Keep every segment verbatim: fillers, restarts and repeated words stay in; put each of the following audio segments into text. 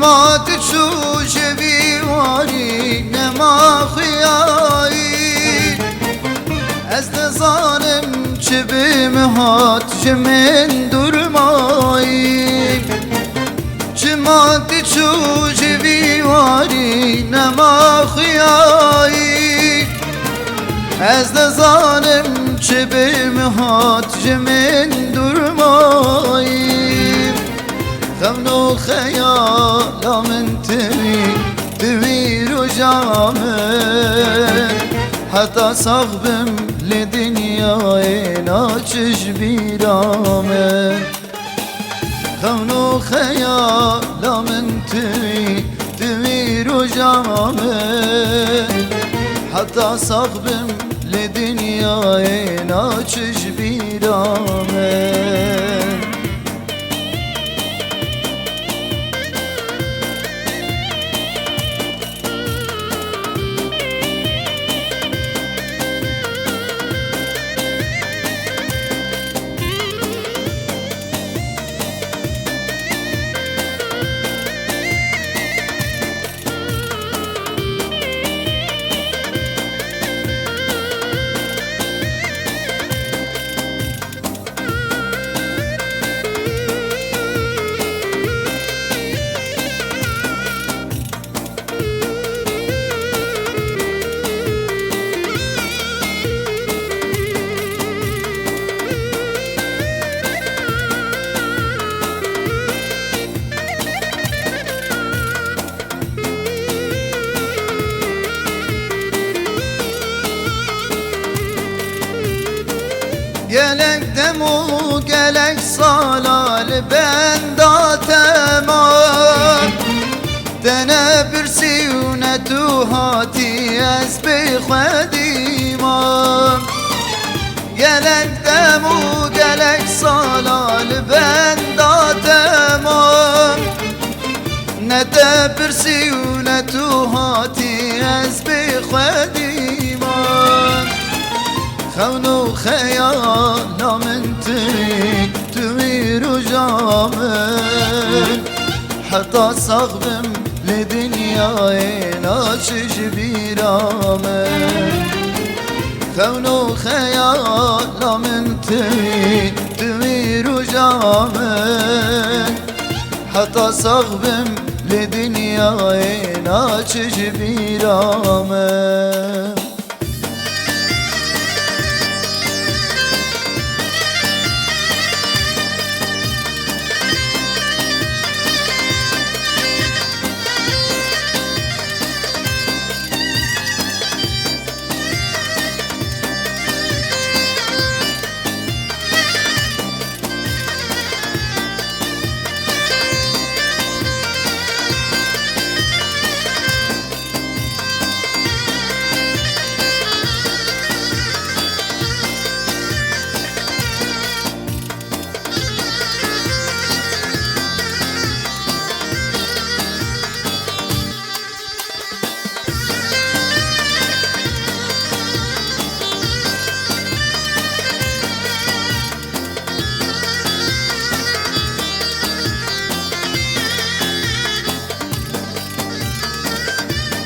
Hat çû ji vî warî nema xuyayî. Ez nizanim çi bi min hat, ji min dûr mayî. Çima tu çû ji vî warî nema xuyayî? Ez nizanim çi bi min hat, ji min dûr mayî. Xewn û xeyala min tu î, tu î roja min. Heta sax bim li dinyayê naçe ji bîra min. Xewn û xeyala min tu î, tu î roja min. Heta sax bim li dinyayê naçe ji bîra min. Gelek dem û gelek sala li benda te mam. Te nepirsî û ne tu hatî, ez bê xwedî mam. Gelek dem û gelek sala li benda te mam. Ne te pirsî û ne tu hatî, ez bê xwedî mam. Xewn û xeyala min tu î, tu î roja min. Heta sax bim li dinyayê naçe ji bîra min. Xewn û xeyala min tu î, tu î roja min. Heta sax bim li dinyayê naçe ji bîra min.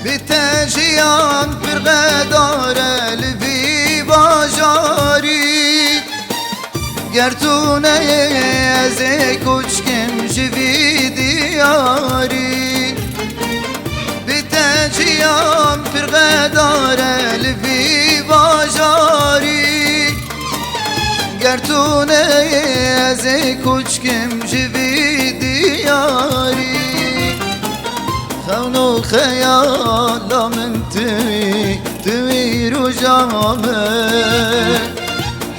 Bi te jiyan pir xedar e li vî bajarî. Ger tu neyê, ez ê koçkim ji vî diyarî. Bi te jiyan pir xedar e li vî bajarî. Ger tu neyê, ez ê koçkim ji vî diyarî. Xewn û xeyala min tu î, tu î roja min.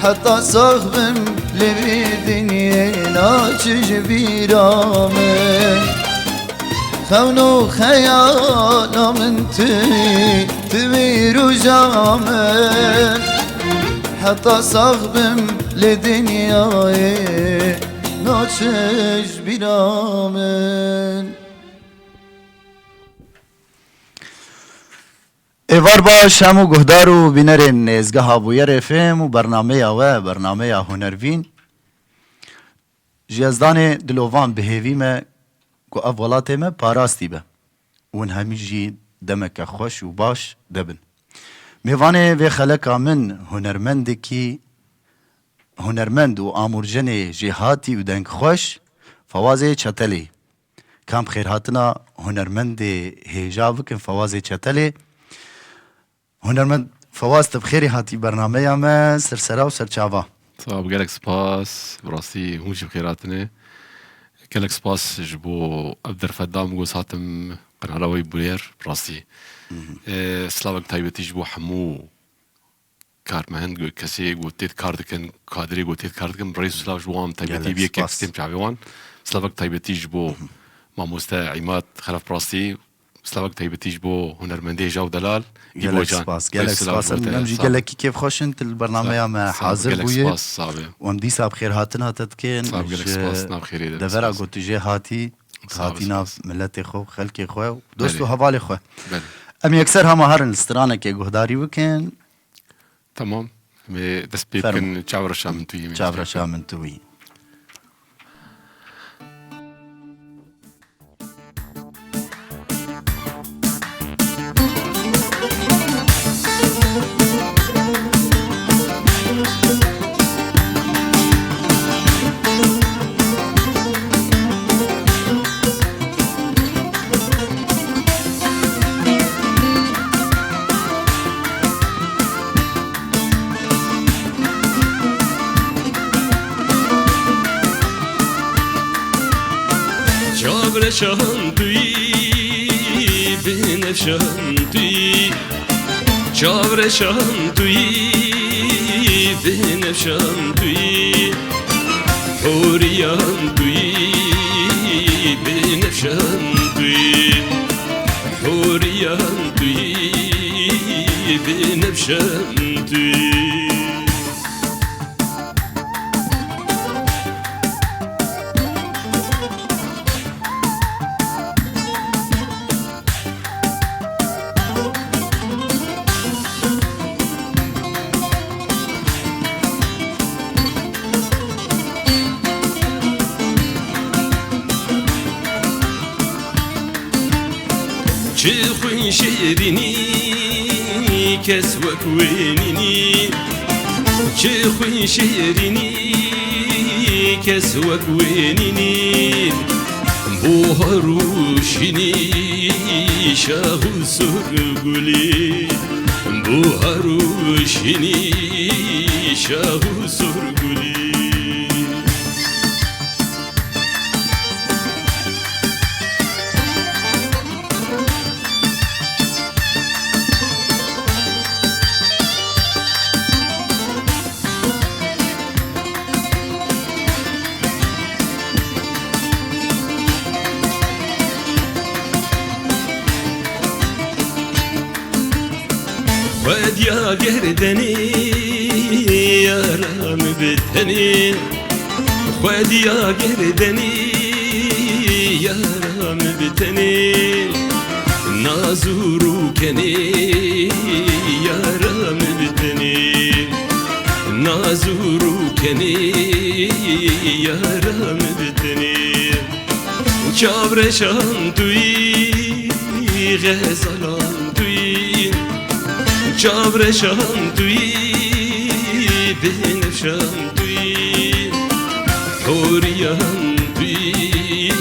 Heta sax bim li vî dinyê naçe ji bîra min. Xewn û xeyala min tu î, tu î roja min. Heta sax bim li dinyayê naçe ji bîra min. Êvar baş hemû guhdar û bînerên êzgeha Bûyer F M û bernameya we, bernameya Hunervîn. Ji Yezdanê dilovan bi hêvî me ku ev welatê me parastî be. Hûn hemî jî demeke xweş û baş de bin. Mêvanê vê xeleka min hunermendekî, hunermend û amûrjenê jêhatî û dengxweş Fewazê Çetelê. Kam xêrhatina hunermendê hêja bikin Fewazê Çetelê. Hunermend Fewaz, tu bi xêrî hatî bernameya me, ser sera û ser çava. Sağ ol, gelek spas. Bi rastî hûn jî bi xêr hatine. Gelek spas ji bo ev derfet da min got hatim qenala we bûyer, bi rastî. Ee, slavek taybetî ji bo hemû karmehend, kesê ku tê kar dikin, kadrê ku tê kar dikin, rêz û silav ji bo wan taybetî Gelek bîye spas. Kek stêm çavê wan. Slavek taybetî ji bo mamoste Îmad Xelef, bi rastî. Slavek taybetî ji bo hunermendê Jaw Delal, Gelek Îbocan. Spas, gelek Rêz û silav spas. Ji bo te. Em jî Sağ ol. Gelekî kêfxweş in, tu li bernameya me Sağ ol, hazir gelek bûyî. Spas, sağ ol. Û em dîsa bi xêrhatina te dikin. Sağ ol, gelek Ji spas, nav xêrê de, devera spas. Ku tu jê hatî, Sağ ol, hatî nav spas. Miletê xwe, xelkê xwe, dost û Belê. Hevalê xwe. Belê. Em yekser hema herin li stranekê guhdarî bikin. Tamam. Em ê dest pê Fermo. Bikin, Çavreşa min tu yî. Çavreşa min tu yî. Çavreşan tu yî, binefşan tu yî. Çavreşan tu yî, binefşan tu yî. Huriyan tu yî, binefşan tu yî. Huriyan tu yî, binefşan tu yî. Çi xwîn şêrînî, kes wek wê nînî. Çi xwîn şêrînî, kes wek wê nînî. Buhar û şînî, şax û surgulî. Buhar û şînî, şax û surgulî. Xwediya gerdenê, yara min bi tenê. Xwediya gerdenê, yara min bi tenê. Naz û rûkenê, yara min bi tenê. Naz û rûkenê, yara min bi tenê. Çavreşan tu yî, xezalan tu yî. Çavreşan tu yî, binefşan tu yî. Huriyan tu yî,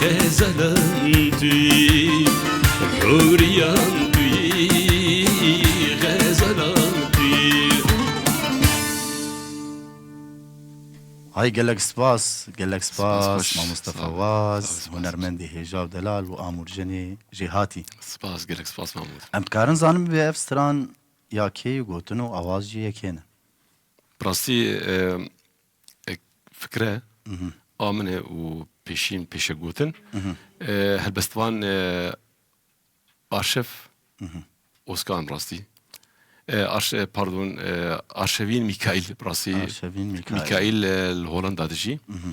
xezalan tu yî. Huriyan tu yî, xezalan tu yî. Hay gelek spas, gelek spas, Spas xweş. Mamoste Sağ ol. Fewaz, Sağ ol, spas. Hunermendê hêja û delal û amûrjenê jêhatî. Spas, gelek spas Mahmûd. Em dikarin zanin bê ev stran ya kê ye gotin û awaz jî yekê ne? Bi rastî, e, e, fikre Mhm. a min e û pêşîn pêşe gotin. Mhm. E, helbestvan, e, Arşev Mhm. Oskan rastî. E, arş-, e, pardon, e, Arşevîn Mîkaîl rastî. Arşevîn Mîkaîl. Mîkaîl, e, li Holanda dijî. Mhm.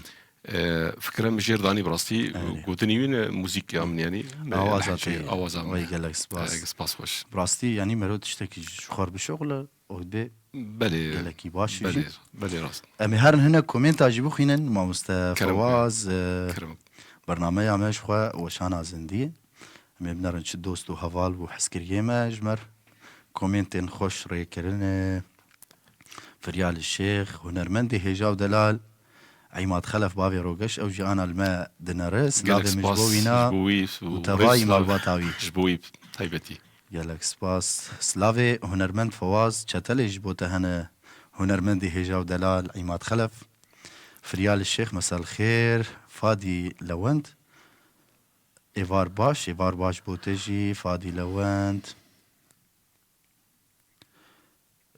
E, fikre min jêr danî bi rastî, Erê. Gotinî wî ne muzîk ya min yanî. Me Awaza lehçe, te ye. Awaza min. Vay gelek spas. E, spas xweş. Bi rastî yanî mero tiştekî ji xwe bişuxile, o dibê Belê. Gelekî baş Belê, jî. Belê rast. Em ê herin hinek komenta jî bixwînin, mamoste Kerem. Fewaz, e, Kerem. Bernameya me ji xwe weşana zindî. Em ê binerin çi dost û heval û hezkiriyê me ji me re komêntên xweş rê kirine. Firyal Şêx, hunermendê hêja û delal, Îmad Xelef bavê Rogeş, ew jî ana li me dinere. Gelek Silavê min ji spas bo wîna ji bo wî û û tevayî rêz silav malbata wî. Ji bo wî taybetî. Gelek spas. Silavê hunermend Fewaz Çetelê ji bo te hene. Hunermendê hêja û delal Îmad Xelef. Firyal Şêx, mesel xêr, Fadî Lewend. Êvar baş, êvar baş bo te jî, Fadî Lewend.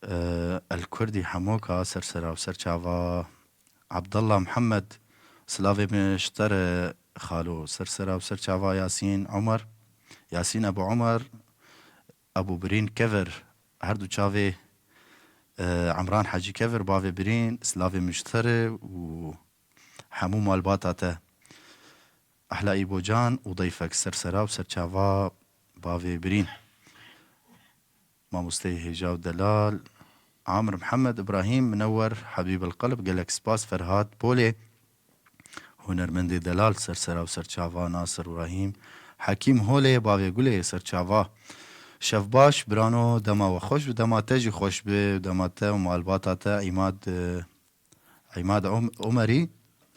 Ee, El Kurdî Hemoka, ser sera û ser çava. Abdullah Muhammed, silavê min ji te re xalo, ser sera û ser çava. Yasîn Omer, Yasîn Ebu Omer, Ebu Birîn Kevir, her du çavê, e, Emran Hecî Kevir, bavê Birîn, silavê min ji te re û hemû malbata te. Ehla Îbocan û Dayfek, ser sera û ser çava bavê Birîn. Mamosteyê hêja û delal, Amir Mihemed Îbrahîm Minewwer, Hebîb el Qelb, gelek spas. Ferhat Polê, hunermendê delal, ser sera û ser çava. Nasir Îbrahîm, Hekîm Holê, bavê Gulê, ser çava. Şev baş, birano, dema we xweş û dema te jî xweş be, dema te û malbata te. Îmad, e, Îmad Om-, Omerî,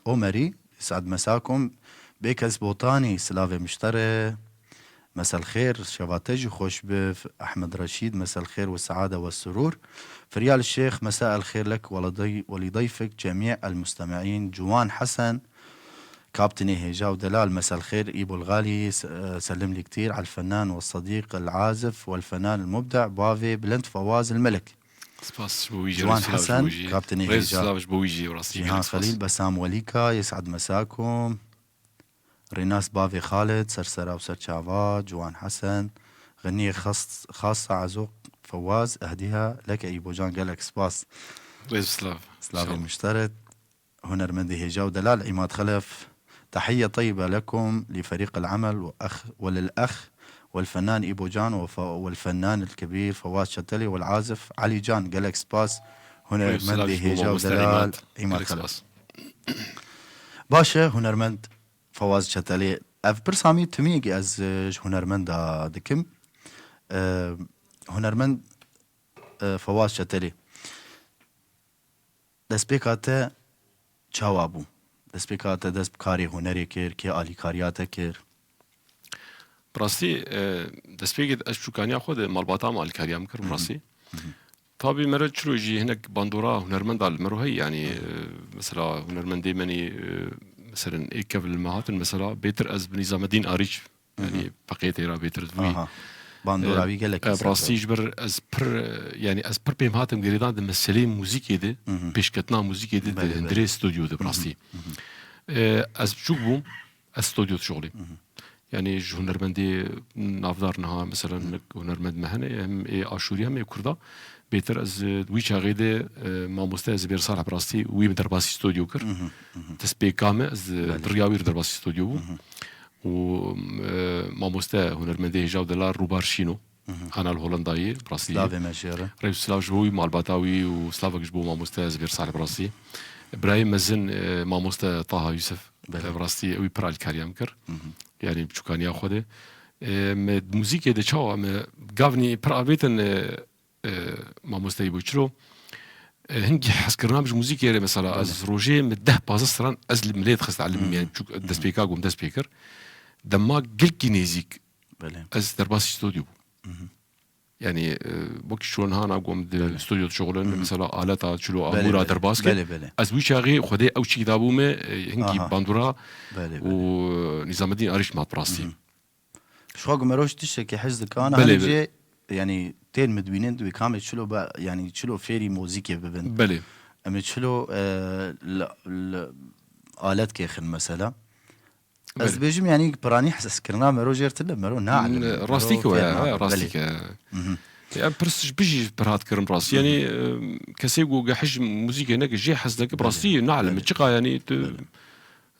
Omerî, Sa'd Mesakum, Bêkes Botanî, silavê min ji te re. Mesel xêr, şeva te jî xweş be. Ehmed Reşîd, mesel xêr we seade we surûr. Firyal Şêx, mesa el xêr lek, weleday-, welîdayfik, cemî el mustemi'în, Ciwan Hesen, kaptinê hêja û delal, mesel xêr, Îbol Galî, s-, e, selim lî kitîr, el fennan we sedîq, el azif, wel fennan el mubda, bavê Bilend Fewaz el Melik. Spas ji bo wî jî, Ciwan rêz silav ji bo Hesen, wî jî. Kaptinê Rêz hêja. Silav ji bo wî jî, rastî Cîhan gelek spas. Xelîl, Besam Welîka, yê Se'd Mesakum, Rênas bavê Xalid, ser sera û ser çava, Ciwan Hesen, Xeniyê xas-, xasa Ezoq Fewaz, Ehdiha, leke Îbocan, gelek spas. Rêz silav. Silavê inşallah. Min ji te re. Hunermendê hêja û delal Îmad Xelef. Tehiye teyyibe lekum, li ferîq el amel ve ex, ve lil ex, wel fennan Îbocan ve fe-, wel fennan el kebîr Fewaz Çetelî, wel azif Elî Can. Gelek spas. Hunermendê hêja û delal Îmad Xelef. Baş e, hunermend Fewaz Çetelî. Ev pirsa min timî ez, e, ji hunermenda dikim. E, hunermend, e, Fewaz Çetelî. Destpêka te çawa bû? Destpêka te dest bi karê hunerê kir, kê alîkariya te kir? Bi rastî, e, destpêkê ez çûkaniya xwe de malbata me alîkariya min kir, bi rastî. Tabî mere çilo jî hinek bandora hunermenda li mero heye, yanî, e, mesela hunermendê menî, e, meselen ê kev li me hatin, mesela bêtir ez bi Nîzamedîn Arîç, yanî peqê têra bêtir di vî. Aha. Bandora wî gelek e, yüksek rastî e. Ji ber ez pir, e, yanî ez pir pêm hatim girêdan di meseleyê muzîkê de, pêşketina muzîkê de, di Belê, belê. Hundirê stûdyo de bi rastî. E, ez biçûk bûm, ez stûdyo dişuxulîm. Yanî ji hunermendê navdar niha, mesela hinek hunermend me hene, hem ê Aşûrî hem ê Kurda. Bêtir ez, e, wî çaxê de, e, mamoste Zibêr Salih bi rastî wî min derbasî stûdyo kir. Destpêka me, ez, e, Belê. Bi riya wî re derbasî stûdyo bû. Û, e, mamoste hunermendê hêja û delal Rûbar Şîno, ana li Holandayê, bi rastî. Slavê me jê re. Rêz û silav ji bo wî, malbata wî û slavek ji bo mamoste Zibêr Salih bi rastî. Birayê mezin, e, mamoste Taha Yusuf, Belê. E, bi rastî ew ê pir alîkariya min kir. Yanî biçûkaniya xwe de. E, me muzîkê de çawa me gavnî pir avêtin, e, e, mamosteyî bû. Çilo? E, hingî hezkirina min ji muzîkê re mesela, Belê. Ez rojê min deh pazdeh stran ez li milê dixist elim, yanî çûk destpêka gom dest pê kir. Dema gelkî nêzîk Belê. Ez derbasî stûdyo bûm. Yanî, e, wekî çilo niha na gom di Belê. Stûdyo dişuxulin, mesela aleta çilo Belê, amûra belê. Derbas kir. Belê, belê. Ez wî çaxê Xwedê ew çî dabû me, e, hingî Aha. Bandora Belê, û, belê. E, Nîzamedîn Arîş mat bi rastî. Ji xwe ku meroj tiştekî hez dikana, Belê, hinek belê. Jê, yanî, tên min dibînin, dibê kamê çilo be, yanî, çilo fêrî muzîkê bibin. Belê. Em ê çilo, e, li, li alet kêxin mesela. Ez Belê. Dibêjim, yanî, piranî hezkirina mero jêr tune, mero naelim. N-, rastî Mero ki we, fêr he, nabe. Rastî Belê. Ki. Em pirs ji bijî pir hat kirin rastî. Yanî, e, kesê ku gehij muzîkê neke jê hez neke bi rastî Belê. Naelim. Belê. Çiqa yanî tu, Belê.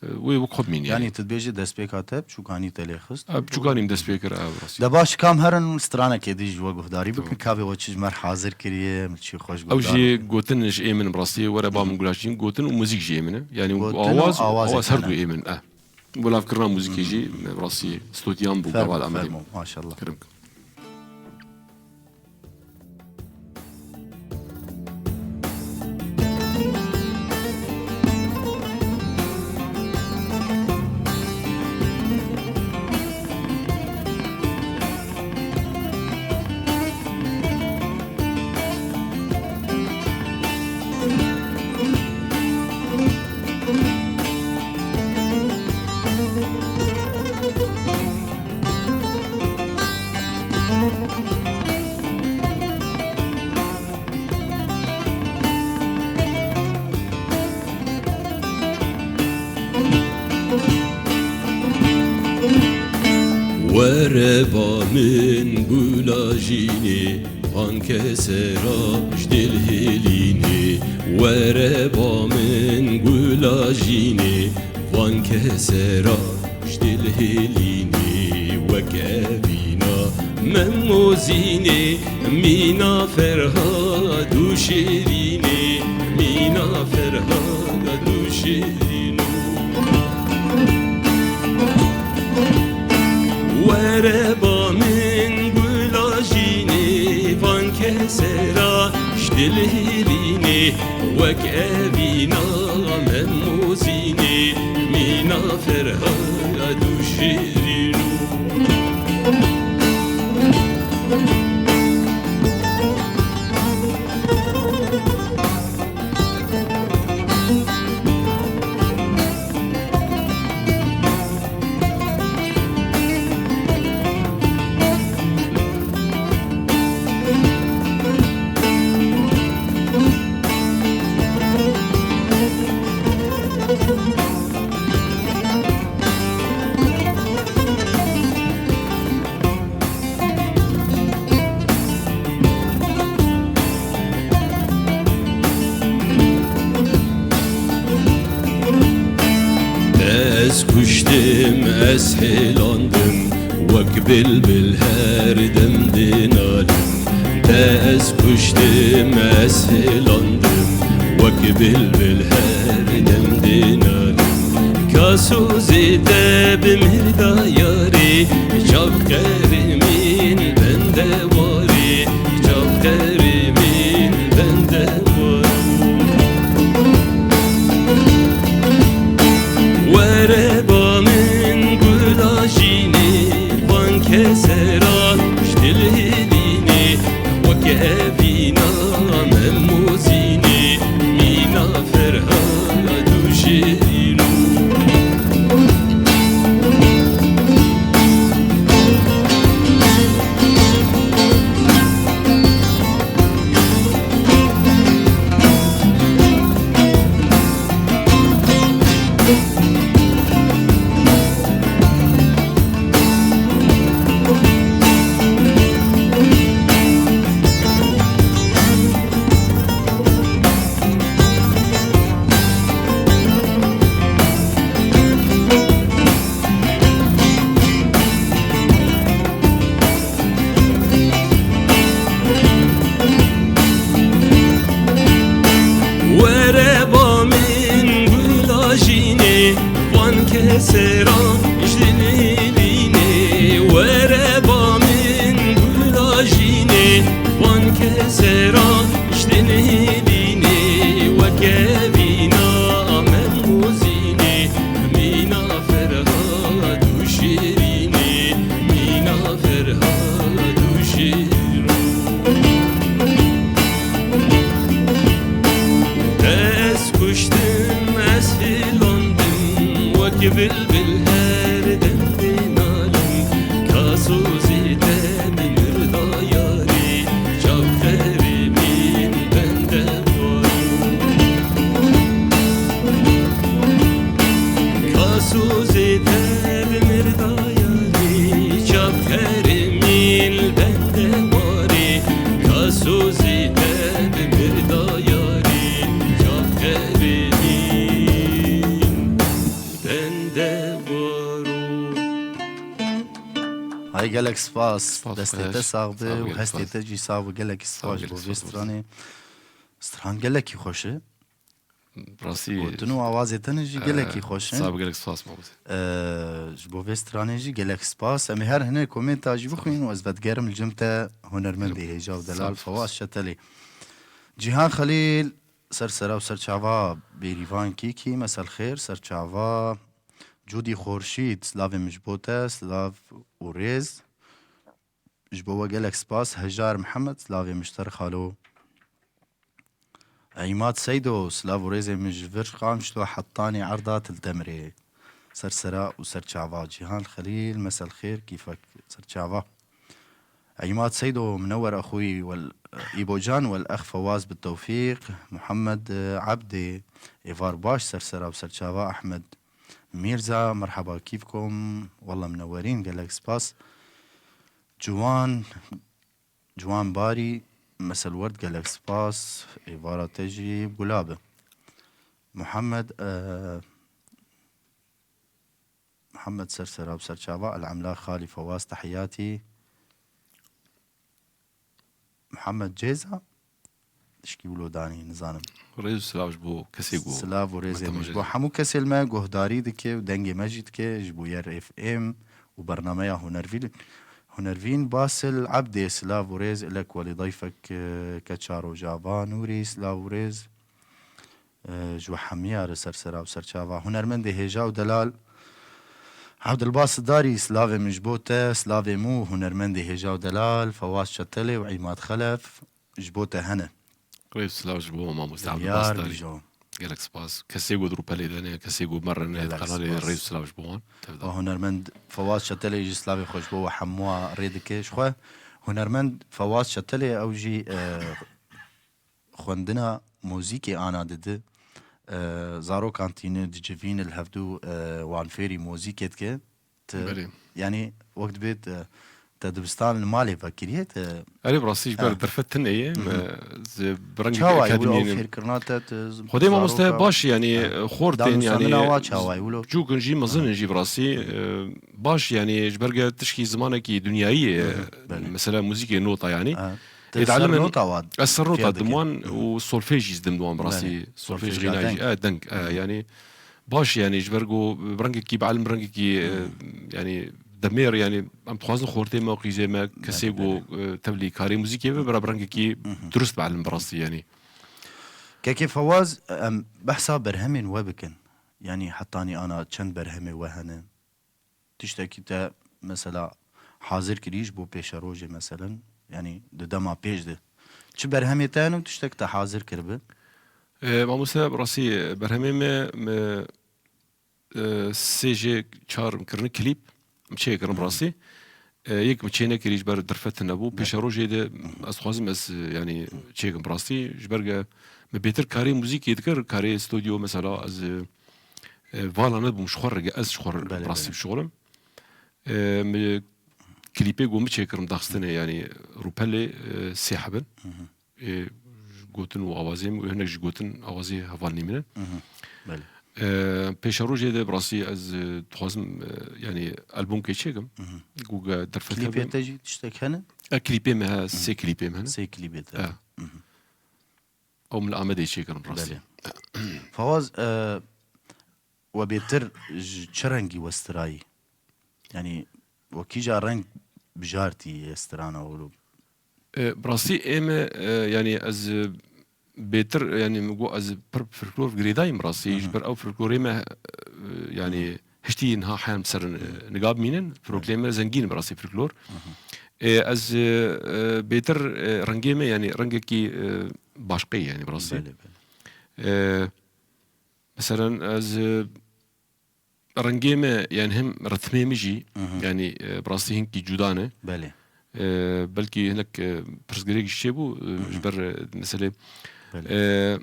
E, wê wek xwe bimînî yanî. Yanî tu dibêjî destpêka te, biçûkanî te lê xist. E, biçûkanî min dest pê kir, e, bi rastî. De baş kam herin stranekê dî ji we guhdarî bikin, Tamam. Kavê we çi ji me re hazir kiriye, min çi xweş Ew guhdar jî bikin. Gotin ji ê min bi rastî, were ba min gulaşîn, gotin û muzîk jî ê min e. Yanî Gotin û awaz, awazê awaz her tune. Du ê min e. Belavkirina muzîkê jî, me bi rastî studyan bû, Fermo, gava li Amedê. Fermo, maşallah. Kirim. Were ba min gula jînê, van kesera ji dil hêlînê. Were ba min gula jînê, van kesera ji dil hêlînê. Wek evîna Mem û Zînê, mîna Ferhad û Şêrînê, mîna Ferhad û Şêrîn. Were ba min gula jînê, van kesera ji dil hêlînê. Wek evîna Mem û Zînê, mîna Ferhad û Şêrîn. Ez kuştim, ez hêlandim, wek bilbil her dem dê nalim. Ez kuştim, ez hêlandim, wek bilbil her dem dê nalim. Ka sozê te bi mirda yarê, çav qerimîn bende warê, çav qerimîn bende warê. Were ba min gula jînê, van kesera ji dil hêlînê. Wek evîna Mem û Zînê, mîna Ferhad û Şêrîn. Were ba min gula jînê, van kesera ji dil hêlînê. Were ba min gula jînê, van kesera ji dil hêlînê. Wek evîna Mem û Zînê, mîna Ferhad û Şêrînê, mîna Ferhad û Şêrîn. Ez kuştim, ez hêlandim, wek bilbil her dem dê nalim. Ka sozê te bi mirda yarê, çav qerimîn bende warê. Ka sozê te bi mirda yarê, çav qerimîn bende warê. Ka sozê te bi mirda yarê, çav qerimîn bende warê. Hay gelek spas. Spas, Destê te xweş. Sax be û hestê te jî sax be. Gelek spas ji bo vê stranê. Stran gelekî xweş e. Rastî, gotin û awazê te ne jî e, gelekî xweş in. Sağ ol, gelek spas, mamoste. E, ji bo vê stranê jî gelek spas. Em ê her hinek komenta jî bixwîn û ez vedigerim li cem te hunermendê hêja û delal Fewaz Şetelê. Cîhan Xelîl, ser sera û serçava Bêrîvan Kîkî, mesel xêr, serçava Cûdî Xorşîd, silavê min ji bo te, silav û rêz. Ji bo we gelek spas. Hejar Mihemed, silavê min ji te re xalo. Eymad Seydo, silav û rêzê min ji vir qamşlo hetanî erda til demirê. Ser sera û ser çava. Cîhan Xelîl, mesel xêr, kîfek ser çava. Eymad Seydo, minewwer exûyî wel, Îbocan wel ex Fewaz bi tewfîq. Muhammed, e, Ebdê, êvar baş, ser sera û ser çava. Ehmed Mîrza, merheba kîfkom, wella minewwerîn, gelek spas. Ciwan, Ciwan Barî, mesel werd, gelek spas, êvara te jî gula be. Muhammed, e, Muhammed ser sera û ser çava, El Emla Xalî Fewaz, tehiyatî. Muhammed Cêza, tişkî wilo danî, nizanim. Rêz û silav ji bo kesê ku Silav û rêzê me min ji bo hemû kesê li me guhdarî dike û dengê me jî dike, ji bo Yer F M û bernameya Hunervîn. Hunervîn Basil Ebdê, silav û rêz, ilek welî dayfek, e, keça Rojava, Nûrî, silav û rêz. E, ji we hemiya re ser sera û ser çava. Hunermendê hêja û delal Evdilbas Darî, silavê min ji bo te, silavê min û hunermendê hêja û delal Fewaz Çetelê û Îmad Xelef ji bo te hene. Rêz û silav ji bo mamoste Evdilbas Darî. Gelek spas. Kesê ku di rûpelê de ne, kesê ku me re ne, kanalê spas. Rêz û silav ji bo wan. Tevda. Wa hunermend Fewaz Çetelê jî silavê xwe ji bo we hemûa rê dike. Ji xwe hunermend Fewaz Çetelê ew jî, e, xwendina muzîkê ana didi. E, zarokan tîni dicivîn li hevdû, e, wan fêrî muzîkê dike. Te, Belê. Yanî wek dibê te, te dibistan li malê vekiriye, te Erê, bi rastî ji ber derfet tune ye, me, ez bi rengekî Çawa ye wilo ew akademiyê ne. Fêrkirina te, te Xwedê mamoste zaroka, baş, yanî, ha, xortên, yanî, danusamina wa çawa ye wilo? Çûkin jî, mezin in jî, bi rastî, e, baş, yanî, ji ber ge tişkî zimanekî dinyayî ye, Hı hı, belê. Mesela muzîkê nota, yanî. Ha. Ê, ser nota wa ez ser nota dim wan û solfej jî dim wan, bi rastî. Belê. Solfej jî hîna jî, e, deng, e, yanî baş, yanî ji ber ku bi rengekî, bi elim rengekî, e, yanî demêr, yanî em dixwazin xortê me û qîzê me, kesê ku, e, tevlî karê muzîkê be, bira bi rengekî durust bi elim, bi rastî, yanî. Kekê Fewaz, em behsa berhemên we bikin. Yanî hetanî ana çend berhemê we hene? Tiştekî te mesela hazir kirî ji bo pêşerojê, meselen, yanî di dema pêş de çi berhemê te hene û tiştek te hazir kiribi? E, mamoste, bi rastî berhemê me, me, e, sê jê çar kirine klîp, çê kirin, bi rastî. E, yek min çê nekirî ji ber derfet nebû. Pêşerojê de ez dixwazim ez, e, yanî çêkim, bi rastî. Ji ber ge me bêtir karê muzîkê dikir, karê stûdyo, mesela, ez, e, e, vala nebûm, ji xwe re, ez ji xwe re, belê, bi rastî, belê, bişixulim. E, me klîpê ku min çêkirim daxistinê, yanî rûpelê, e, sê heb in. Hı hı. E, gotin û awazê min, hinek jî gotin awazê hevalnî min in. Hı hı. Belê. E, pêşerojê de bi rastî ez, e, dixwazim, e, yanî albûmkê çêkim. Hı hı. Ku ge derfet hebe. Klîpê te jî tiştek hene? E, klîpê me he, sê klîpê me hene. Sê klîpê te hene. E. Hı hı. Ew min li Amedê çêkirin, bi rastî. Belê. Fawaz, e, we bêtir ji çi rengî westirayî? Yanî we kîja reng bijartî ye strana wilo? E, bi rastî ê me, e, yanî ez, e, bêtir, yanî min got ez pir folklor girêdayî, bi rastî. Hı hı. Ji ber ew folklorê me, e, yanî hiştî niha heya em ser, e, niga bimînin. Folklorê me zengîn in, bi rastî, folklor. Hı hı. E, ez, e, e, bêtir, e, rengê me, yanî rengekî, e, başqe ye, yanî bi rastî. Belê, belê. E, meselen ez, e, rengê me, yanî hem ritmê min jî, hı hı, yanî, e, bi rastî hinkî cuda ne. Belê. E, belkî hinek, e, pirsgirêk jî çêbû, e, hı hı, ji ber, e, meselê. Belê. E,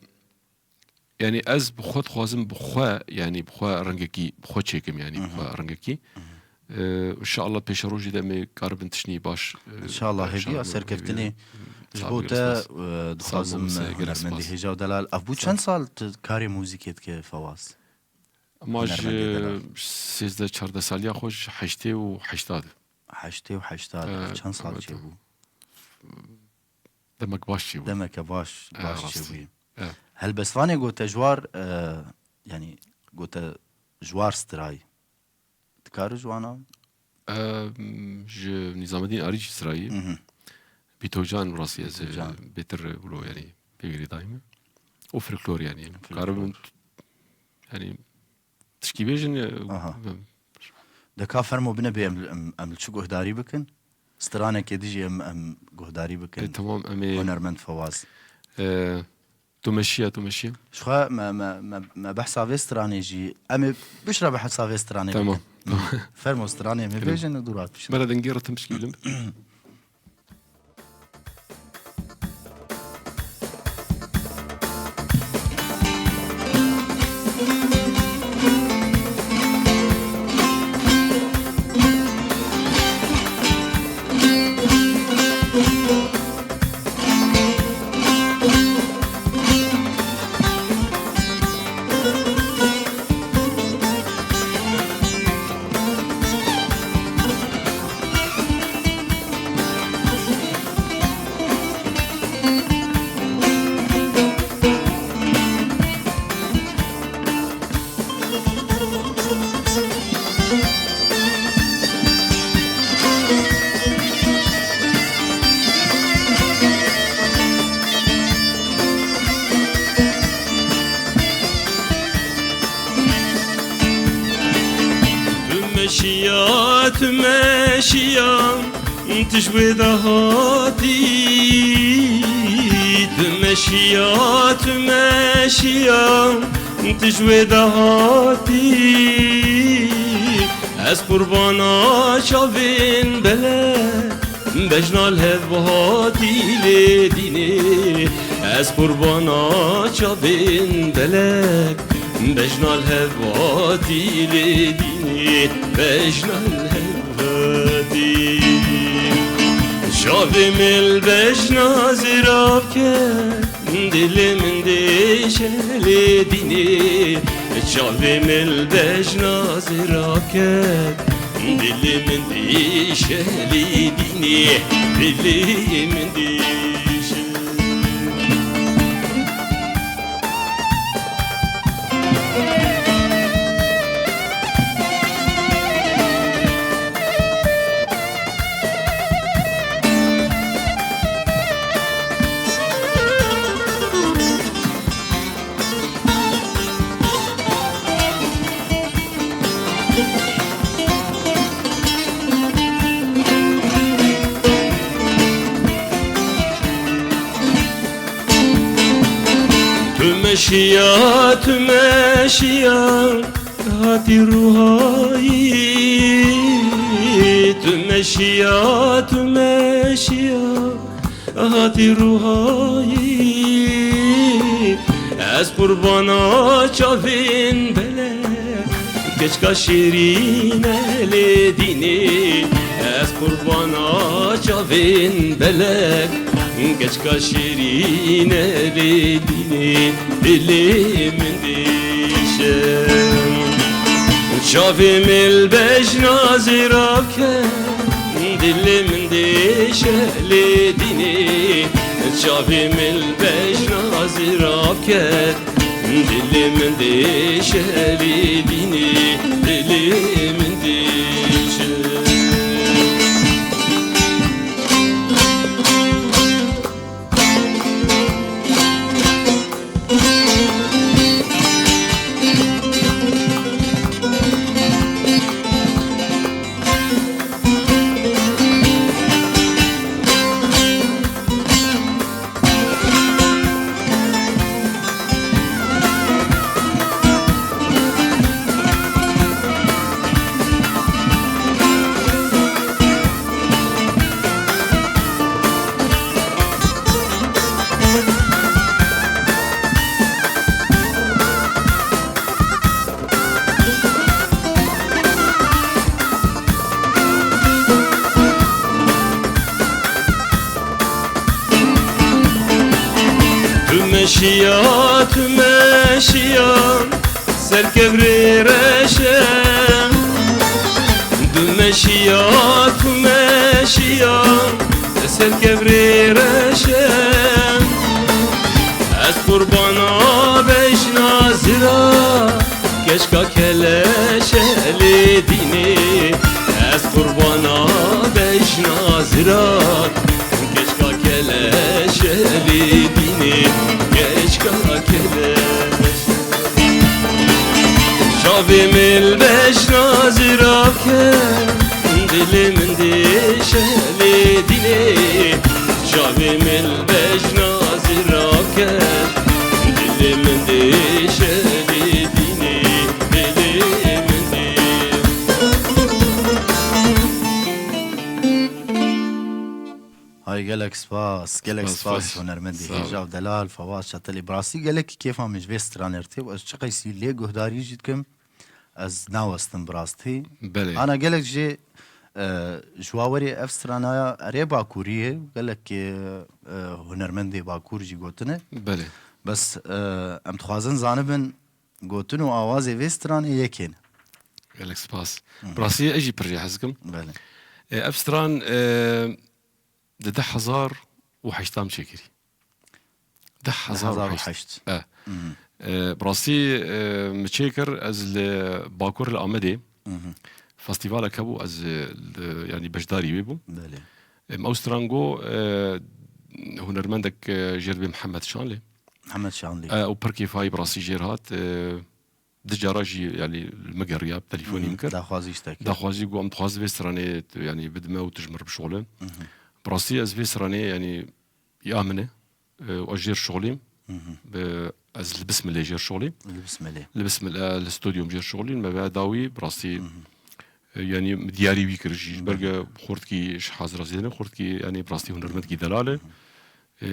yanî ez bi xwe dixwazim bi xwe, yanî bi xwe rengekî, bi xwe çêkim, yanî bi xwe rengekî. Hı hı. E, înşallah pêşerojê de em ê karibin tiştî baş, e, înşallah hêviya serkeftinê ji bo te, e, dixwazim hunermendê hêja û delal. Ev bû çend sal tu karê muzîkê dike, Fawaz? Ma ji sêzdeh çardeh saliya xwe ji heştê û heşta de. Heştê û heşta de. Çend sal çêbû? Demek baş çêbû. Demeke baş, baş çêbû. Helbestvanê gote ji war, e, yanî gote ji war strayî. Dikare ji wana? Em, ji Nîzamedîn Arî jî strayî. Mhm. Bîtocan rastî ez, Bîtocan. e, bêtir wilo, yanî pêgirî dayî me. Û folklor yanî. Folklor. Karim yanî tişkî bêjin, e, Aha. em, De ka fermo bine bê em, em, em li çi guhdarî bikin? Stranekê dijî em, em guhdarî bikin. E, tamam, em ê Hunermend Fewaz. E, Tu meşiya, tu meşiya. Ji xwe me, me, me, me behsa vê stranê jî. Em ê piştre behsa vê stranê Tamam. bikin. Fermo stranê me Kerem. bêjin û dû rat piştre. Bere dengê ritim pişkî bilim. Tu meşiya, tu meşiya, tu ji wê de hatî. Tu meşiya, tu meşiya, tu ji wê de hatî. Ez qurbana çavên belek, bejna li hev hatî lê dînê. Ez qurbana çavên belek, bejna li hev hatî lê dînê. Bejna li hev hatî. Çavê min li bejna zêrav ket, dilê min dêşe lê dînê. Çavê min li bejna zêrav ket, dilê min dêşe lê dînê. Dilê min dêşe. Tu meşiya, tu meşiya, hatî ruhayî. Tu meşiya, tu meşiya, hatî ruhayî. Ez qurbana çavên belek, keçka şêrîne lê dînê. Ez qurbana çavên belek, keçka şêrîne lê dînê. Dilê min dêşe. Çavê min li bejna zêrav ket, dilê min dêşe lê dînê. Çavê min li bejna zêrav ket, dilê min dêşe lê dînê. Dilê min dêşe. Tu meşiya, tu meşiya, ser kevrê reşe. Tu meşiya, tu meşiya, ser kevrê reşe. Ez Qurbana bejna zira, keşka keleşe lê dînê. Ez qurbana bejna zira, keşka keleşe lê dînê, keşka keleşe. Çavê min bejna zira ke, dilê min dêşe lê dînê. Çavê min bejna zira ke, dilê min dêşe lê dînê, dilê min dê. Hay gelek spas, gelek Spas, spas spas. Hunermendî Sağ ol. Hêja û delal Fawaz Çetelî. Bi rastî gelekî kêfa min ji vê stranê re tê û ez çiqeysî lê guhdarî jî dikim, ez nawestim bi rastî. Belê. Ana gelek jê, e, ji wawerê ev stranaya erê Bakurî ye, gelek, e, hunermendê Bakur jî gotine. Belê. Bes, e, em dixwazin zanibin gotin û awazê vê stranê yekê ne. Gelek spas. Hı. Bi rastî ez jî pir jê hez dikim. Belê. E, ev stran, e, di deh hezar û heşt çêkirî. Deh hezar û heşt. Deh hezar û heşt. E. Mhm. E, bi rastî, e, min çêkir, ez li Bakur li Amedê Mhm. festîvalek hebû, ez, e, li, yanî beşdarî wê bûm. Belê. Em ew stran got, e, hunermendek, e, jêr dibê Mihemed Şanlê. Mihemed Şanlê. E, û pir kêfayî bi rastî jêr hat. E, du cara jî, yanî, li min geriya, telefonî Mhm. min kir. Daxwazî ji te kir. Daxwazî got, em dixwazin vê stranê, tu, yanî, bidime û tu ji min re bişoxle. Mhm. Bi rastî ez vê stranê, yanî, ya min e, e, û ez jêr şoxlîm. Mhm. Bi, ez li Bismilê jêr şoxlîm. Li Bismilê. Li Bismilê, li stûdyom jêr şoxlîm. Me ve dawî, bi rastî, Mhm. e, yanî, min diyarî wî kir jî. Ji ber Belê. ke xortkî ji hazira zêde ne, xortkî, yanî, bi rastî hunermendkî delal e. Mhm. E,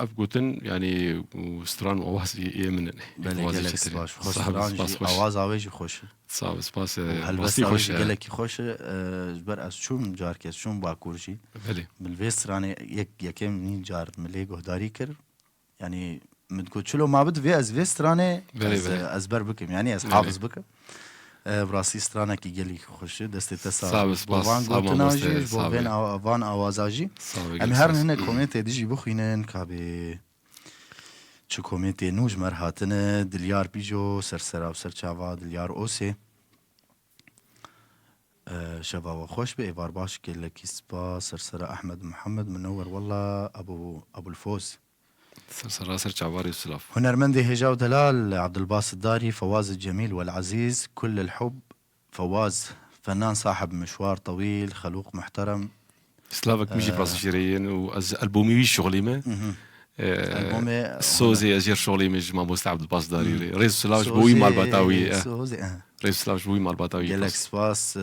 ev gotin, yanî, û stran û awazî ê min in. Belê, Awazî gelek çetir e. spas. Xweş Sağ ol, stran spas, jî, xweş. awaza wê jî xweş e. Sağ ol, spas, e, Û helbesta rastî wê xweş jî e. gelekî xweş e. E, ji ber ez çûm carkê, ez çûm Bakur jî. Belê. Min vê stranê yek, yekemîn car min lê guhdarî kir. Yanî min got, çilo ma bidivê ez vê stranê Belê, ez, belê. ez ber bikim. Yanî ez Belê. hafiz bikim. E, bi rastî stranekî gelî xweş e. Destê te sax Sağ ol, be. Ji bo spas. van Sağ ol, gotina mamoste. jî, ji bo Sağ ol. vên aw-, van awaza jî. Sağ ol, Em gelek herin spas. hinek komêntê dijî bixwînin, ka bê çi komêntê nû ji me re hatine. Dilyar Pîjo, sersera û serçava Dilyar Osê. E, şeva we xweş be, êvar baş, gelekî spas, sersera Ehmed Muhammed, Munewwer Wella, Abu, Abulfoz. Sersera serçava rê û silav. Hunermendê hêja û delal, Abdulbasit Darî, Fawaz Cemîl wel Azîz, kull el hub, Fawaz, fenan sahib mişwar tewîl, xelûq muhterem. Slavek min jî Ee, bi rastî jê re yên û ez albomî wî şixulîme. Mhm. Ee, Albomê Sozê ez jê re şixulîme ji mamoste Abdulbasit Darî re. Rêz û silav ji bo wî malbata wî, eh. Sozê, eh. Rêz û silav ji bo wî malbata wî. Gelek spas, eh,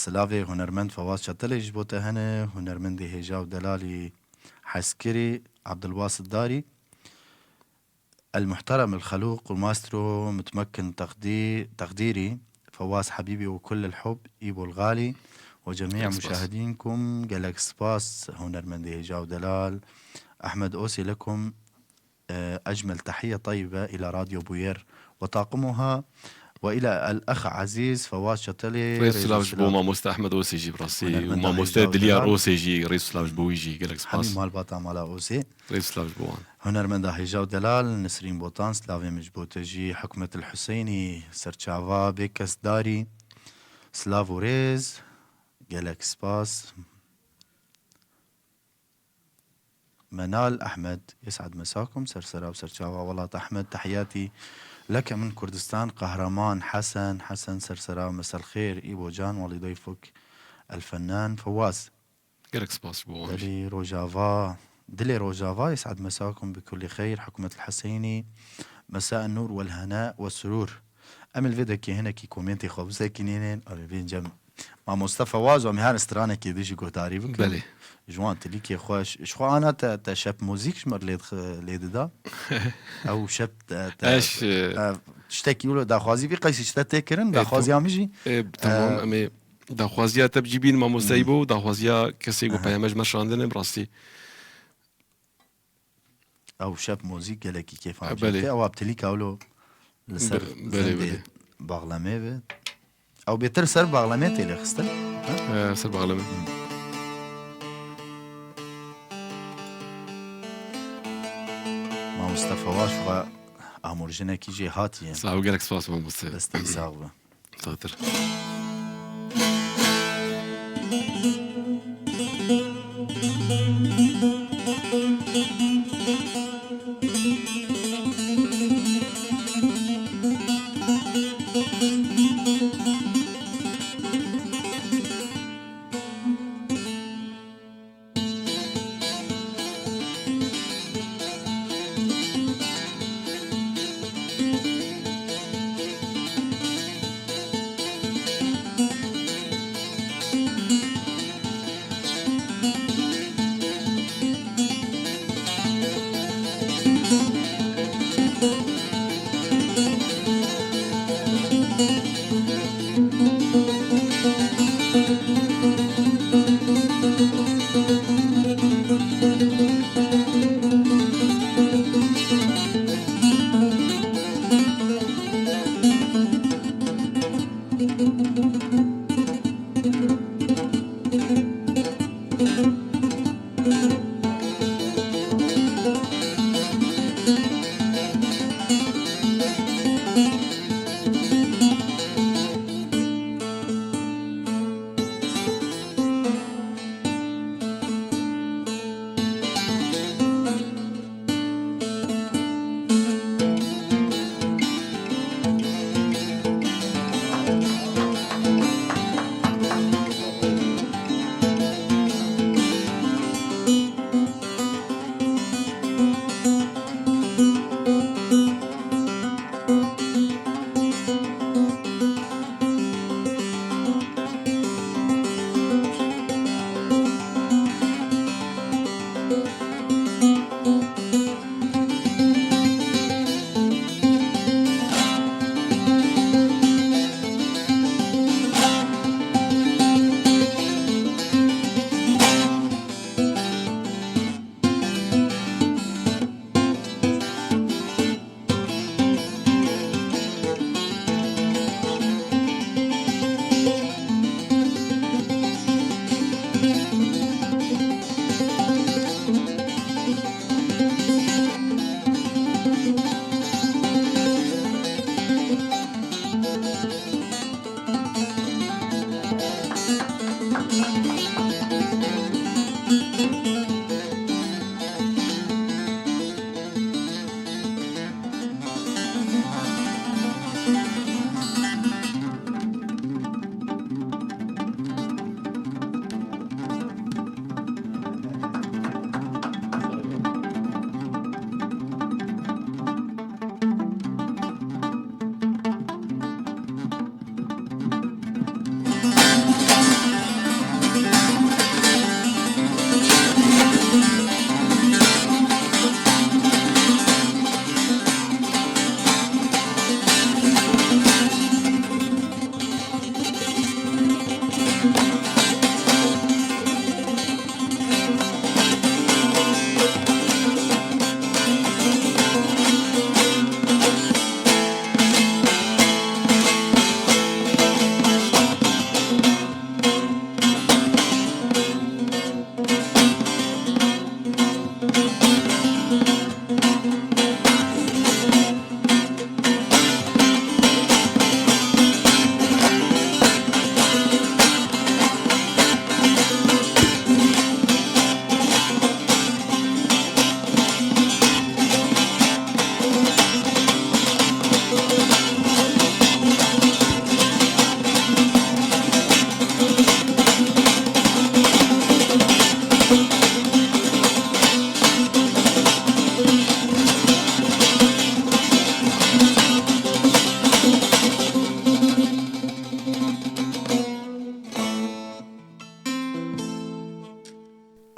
silavê hunermend Fawaz Çetelê ji bo te hene, hunermendê hêja û delalî heskirî Abdulbasit Darî. المحترم الخلوق والمايسترو متمكن تقدي-، تقديري فواز حبيبي وكل الحب إيبو الغالي وجميع مشاهدينكم. Gelek spas, hunermendê hêja û delal. Ahmed Osê lekum, e, ecmel tehiye tayyibe ila Radyo Buyer ve taqimuha ve ila el-ex Aziz Fawaz Çetelê. Rêz û silav ji bo mamoste Ahmed Osê jî bi rastî û mamoste Dilyar Osê jî rêz û silav ji bo wî jî gelek spas. Hemî malbata mala Osê. Rêz û silav ji bo wan. Hunermenda hêja û delal, Nisrîn Botan, silavê min ji bo te jî, Hikmet el Huseynî, serçava, bêkesdarî, silav û rêz, gelek spas. Menal Ehmed, yes'ad mesakum, sersera û serçava welat Ehmed, tehiyatî leke min Kurdistan, Qehreman Hesen, Hesen sersera û mesel xêr, Îbo Can, welî dayfuk el fenan Fewaz. Gelek spas ji bo wan jî. Dilê Rojava, Dilê Rojava, yes'ad mesakum bi kulli xeyr, Hikmet el Huseynî, mesa en-nur wel hena we surur. Em li vê dekê hinekî komêntê xwe bisekînînin, em ê bên cem. Mamoste Fewaz, em ê her stranekê dijî guhdarî bikin. Belê. Ji wan tilîkê xweş. Ji xwe ana te, te şep muzîk ji me re lê dix-, lê dida. Ew şep te, te, Eş, e, e, tiştekî wilo daxwazî vî qeysî ji te tê kirin, e, daxwaziya min jî. E, tamam, e, em ê Daxwaziya te bi cî bîn mamosteyî bû, daxwaziya kesê ku peyame ji me şandine, bi rastî. Ew şep mozîk gelekî kêfa min jê dike. Ew aptilîka wilo li ser zindê baxlemê be. Ew bêtir ser baxlemê tê lê xistin. He, ser baxlemê. Mamoste Fewaz xwe Amûrjinekî jê hatiye. Sağ ol, gelek spas mamoste. Destê sax be. Xatir.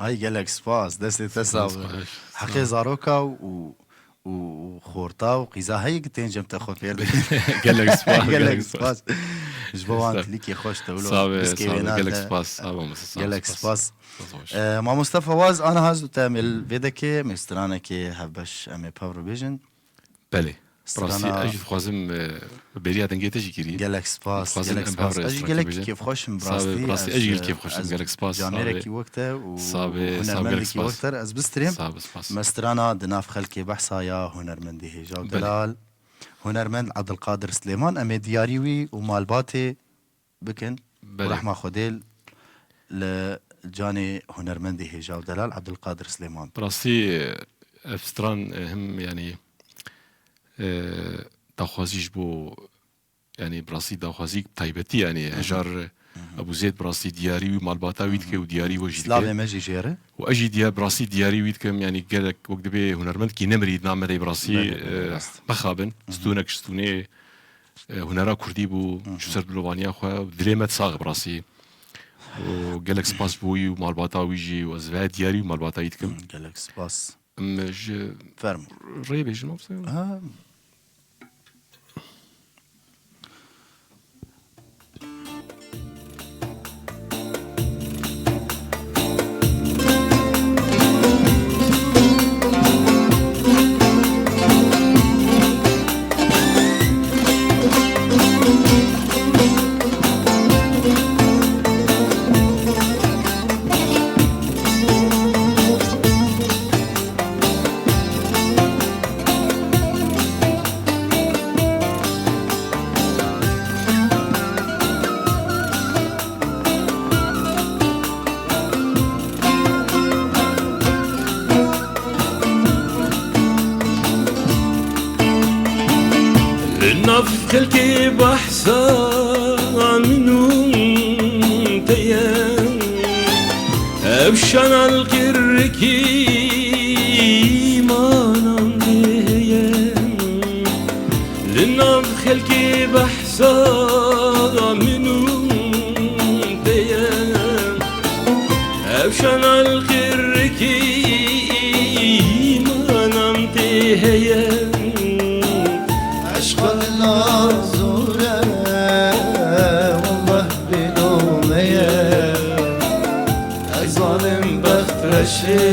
Ay gelek spas, destê te sağ be. Spas. Heqê zaroka û, û, û xorta û qîza heye ki tên cem te xwe fêr dikin. Gelek spas, gelek spas. Ji bo wan tilîkê xweş te wilo. Sağ be, sağ be, gelek spas. Sağ be, mamoste, sağ be, gelek spas. Spas. Ee, mamoste Fawaz, aniha ez û te em ê li vê dekê, mêstranekê hevbeş em ê pev re bêjin. Belê. Bi rastî, strana ez jî dixwazim, e, beriya dengê te jî kirî. Gelek spas, dixwazim gelek em spas. Hev re ez jî gelek kêfxweş im, bi rastî. Sabe, bi rastî, ez jî gelek kêfxweş im, gelek spas. Camêrekî wek te û hunermendekî wek te ez bistrêm. Sabe, spas. Me strana di nav xelkê behsa ya hunermendê hêja û delal, hunermend Ebdulkadir Silêman, em ê diyarî wî û malbatê bikin. Belê. Rehma Xwedê li canê hunermendê hêja û delal Ebdulkadir Silêman. Bi rastî, ev stran, e, him, yanî, e, daxwazî ji bo, yanî, bi rastî daxwazî taybetî, yanî, Hejar Ebû Zeyd bi rastî diyarî wî malbata wî dike û diyarî we jî dike. Slavê me jî jê re. Û ez jî diya-, bi rastî diyarî wî dikim, yanî, gelek wek dibê hunermendekî nemirî, namerê bi rastî, Belê, belê, e, rast. Mexabin. Stûnek ji stûnê e, hunera kurdî bû, çû ser dilovaniya xwe û dilê me disax bi rastî. Û gelek spas bo wî û malbata wî jî û ez vê diyarî û malbata wî dikim. Gelek spas. Em ji Fermo. Rê bêjin, mamoste? Ha. Li nav xelkê behsa min û te ye. Ev şana li qirrikî manan dê ye. Li nav xelkê behsa min û te ye. Ev şana li qirrikî manan dê heye. Eşqa dila zor e, wallah bêlo me ye. Ey zalim bext reşê,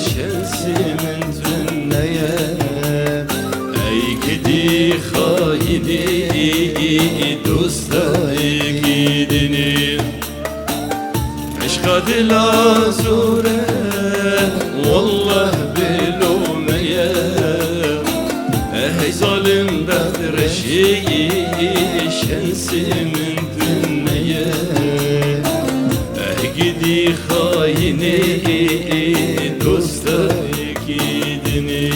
şensê min tune ye. Ey gidî xayinî, dostayekî dinê. Eşqa dila zor e, wallah bêlo me ye. Ey zalim bext reşê, şensê min tune ye. Ey gidî xayinê, dostayekî dinê.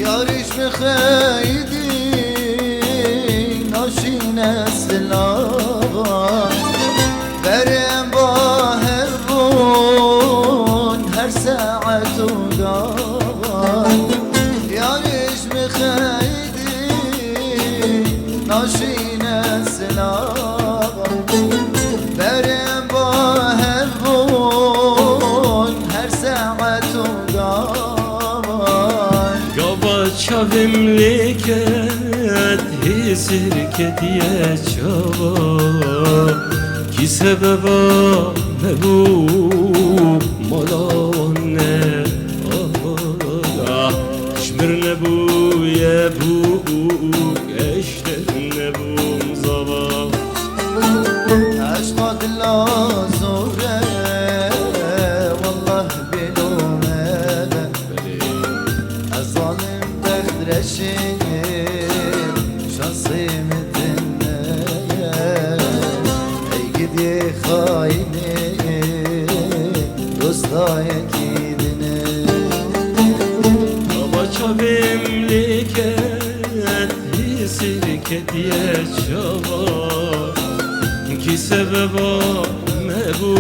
Yarî ji min xeydî naşîne silava. Berên ba hev bûn her saet û gava. Yarî ji min xeydî naşîne silava. Berên ba hev bûn her saet û gava. Gava çavêm lê ket, hêsir ketiye çava. Kî sebeba me bû, mala wan ne ava. Ji mir nebûye bûk, ez ji te nebûm zava. Eşqa dila zor e, wallah bêlo me ne. Ez zalim bext reşê, şansê min tune ye. Ey gidiyê xayinê, dostayekî dinê. Gava çavêm lê ket, hêsir ketiye çava. Kî sebeba me bû,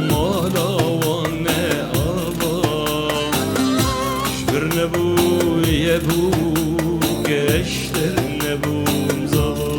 mala wan ne ava. Ji vir nebû Ye bû geştir nebûm zavar.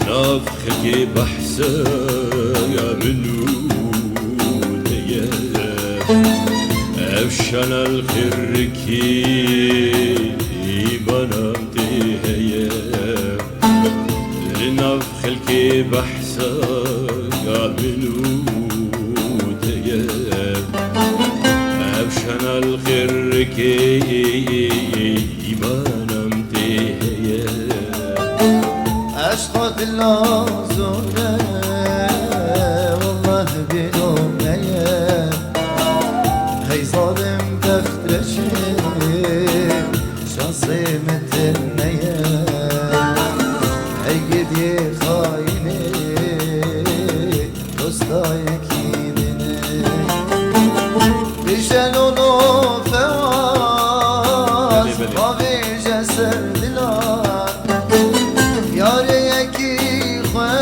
Nav xelkê behsa ya min û te ye. Ev şana li xirrikî îmanam tê heye. Li nav xelkê behsa ya min û te ye. Ev şana li xirrikê îmanam tê heye. Eşqa dila zor e, wallah bîlo me ye. Hey zalim bext reşê, şansê min tune ye. Hey gidiyê xayinê, dosta yekî din e. Bêje lolo fewaz, Belê, belê. Bavêje ser dila. Yarê yekî xwe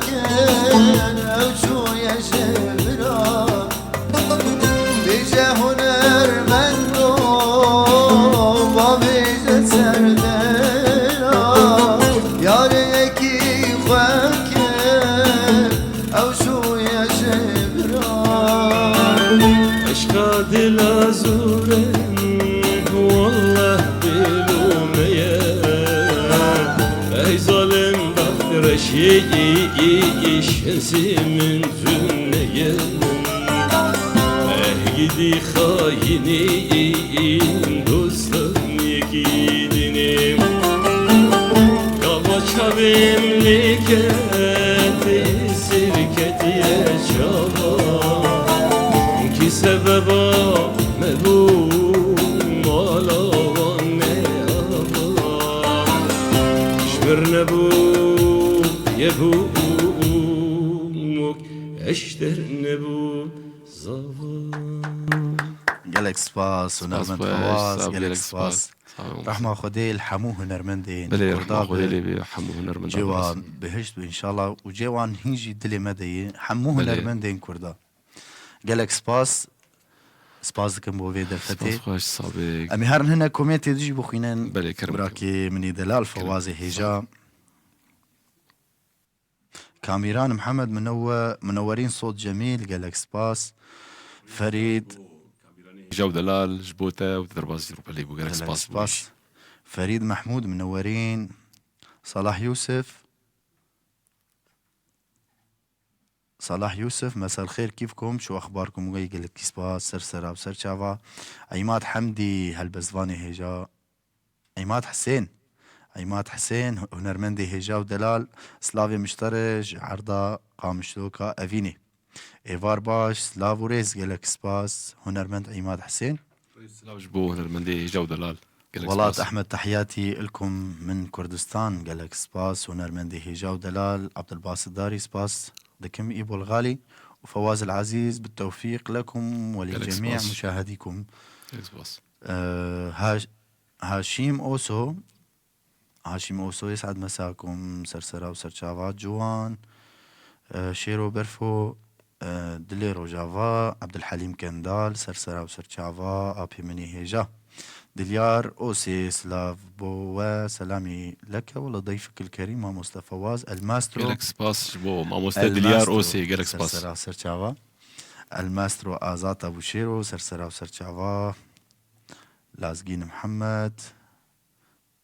kir, ew çûye ji bira. Bêje hunermendo, bavêje ser dila. Yarê yekî xwe kir, ew çûye ji bira. Eşqa dila zor e, wallah bêlo me ye. Ey zalim bext reşê, şansê min tune ye. Eh gidî xayinê, dostan yekî din e. Gava çavêm lê kete, sêr ketiye çava. Kî sebeba me bû, mala wan ne ava. Ji vir nebû, ye bû, eşter nebû, zava. Gelek spas, hunermend Fewaz, gelek spas. Sağ olun. Rehma Xwedê li hemû hunermendên Kurda be. Belê, rehma Xwedê lê be, hemû hunermendan. Cê wan bihişt be înşallah û cê wan hîn jî dilê me de ye. Hemû hunermendên Kurda. Gelek spas. Spas dikim bo vê derfetê. Spas xweş, Sabik. Em ê herin hinek komentê dijî bixwînin. Belê, kerem. Birakê min ê delal Fewazê hêja. Kamîran Mihemed Minewe-, Minewerîn Sot Cemîl, gelek spas. Ferîd. Hêja û delal ji bo te û te derbasî rûpelê bû, gelek spas. Gelek spas. Ferîd Mehmûd Minewerîn, Salah Yûsif. Salah Yûsif, mesel xêr kîfkum, çû exbarkum, gelekî spas, ser sera û ser çava. Îmad Hemdî, helbestvanê hêja. Îmad Hisên. Îmad Hisên, hunermendê hêja û delal, slavê miştere ji erda Qamişloka Evînê. Êvar baş, slav û rêz, gelek spas, hunermend Îmad Hisên. Rêz silav ji bo hunermendê hêja û delal, gelek spas. Welat Ehmed Tehyatî, ilkum min Kurdistan, gelek spas, hunermendê hêja û delal, Abdulbasit Darî, spas dikim, Îbol Xalî û Fewaz El Azîz, bi tewfîq lekum we lê cemî muşahedîkum. Gelek spas. Gelek spas. Ee, Haş-, Haşîm Oso, Haşîm Osoyê, saet mesakum, ser sera û ser çava, Ciwan, e, Şêro Berfo, e, Dilê Rojava, Ebdulhelîm Kendal, ser sera û ser çava, apê min ê hêja. Dilyar Osê, silav bo we, selamî leke, wela dayfik el kerîm, mamoste Fewaz, El Mastro. Gelek spas ji bo mamoste Dilyar Osê, gelek spas. Ser sera û ser çava. El Mastro Azat Abûşêro, ser sera û ser çava. Lazgîn Mihemed.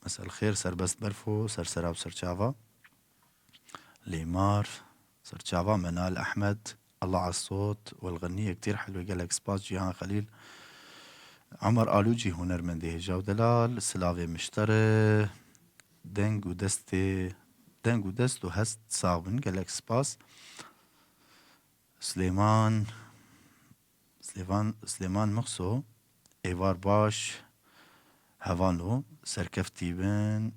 Mesel xêr, Serbest Berfo, Sersera û Serçava. Lêmar, Serçava, Menal Ehmed, Allah Assot, Welxenî, yek tîr helwê, gelek spas, Cîhan Xelîl. Emer Alûcî, hunermendê hêja û delal, silavê miştere, deng û destê, deng û dest û hest sax bin, gelek spas. Silêman, Silêvan, Silêman Mixso, êvar baş, hevano, serkeftî bin,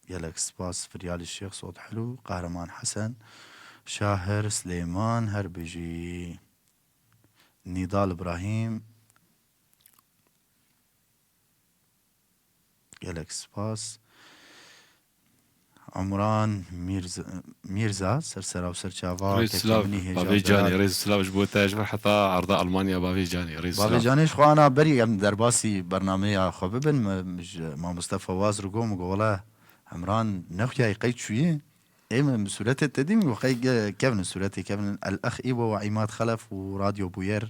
gelek spas, Firyalî Şêx, Sot Helû, Qehreman Hesen, Şahir Silêman, her bijî. Nîdal Îbrahîm, gelek spas. Umran Mîrz-, Mîrza, Sersera û Serçava, Rêz kekê silav, min î hêja bavê canê, delal. Rêz silav ji bo te, ji ber heta arda Almanya, bavê canê, rêz silav. Bavê canê, ji xwe ana berî em derbasî bernameya xwe bibin, me, ji mamoste Fewaz re got, min got, wele Umran nexuyayî qey çûyî. Ê min sûretê te dî, min got, qey ge-, kevin sûretê kevin. El Ex Îbo ve Îmad Xelef û Radyo Bûyer.